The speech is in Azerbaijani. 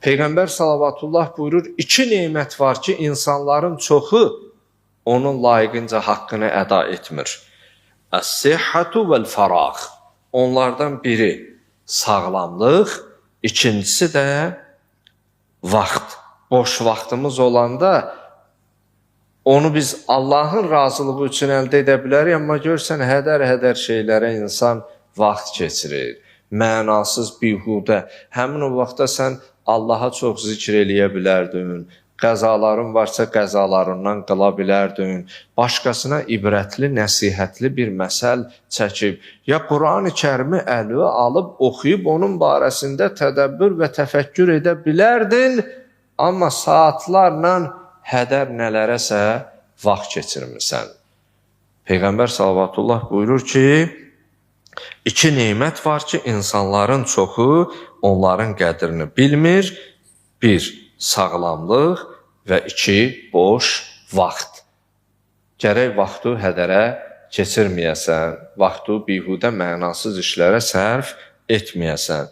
Peyğəmbər salavatullah buyurur, iki nemət var ki, insanların çoxu onun layiqincə haqqını əda etmir. Əs-sihhatu vəl-farağ. Onlardan biri sağlamlıq, ikincisi də vaxt. Boş vaxtımız olanda onu biz Allahın razılığı üçün əldə edə bilərik, amma görsən hədər-hədər şeylərə insan vaxt keçirir. Mənasız, bihudə. Həmin o vaxtda sən Allaha çox zikr eləyə bilərdin. Qəzaların varsa qəzalarından qıla bilərdin. Başqasına ibrətli, nəsihətli bir məsəl çəkib, ya Qurani Kərimi əlinə alıb oxuyub onun barəsində tədəbbür və təfəkkür edə bilərdin, amma saatlarla hədər nələrəsə vaxt keçirmisən. Peyğəmbər salavatullah buyurur ki, iki nemət var ki, insanların çoxu onların qədrini bilmir. Bir, sağlamlıq və iki, boş vaxt. Gərək vaxtı hədərə keçirməyəsən, vaxtı bihudə mənasız işlərə sərf etməyəsən.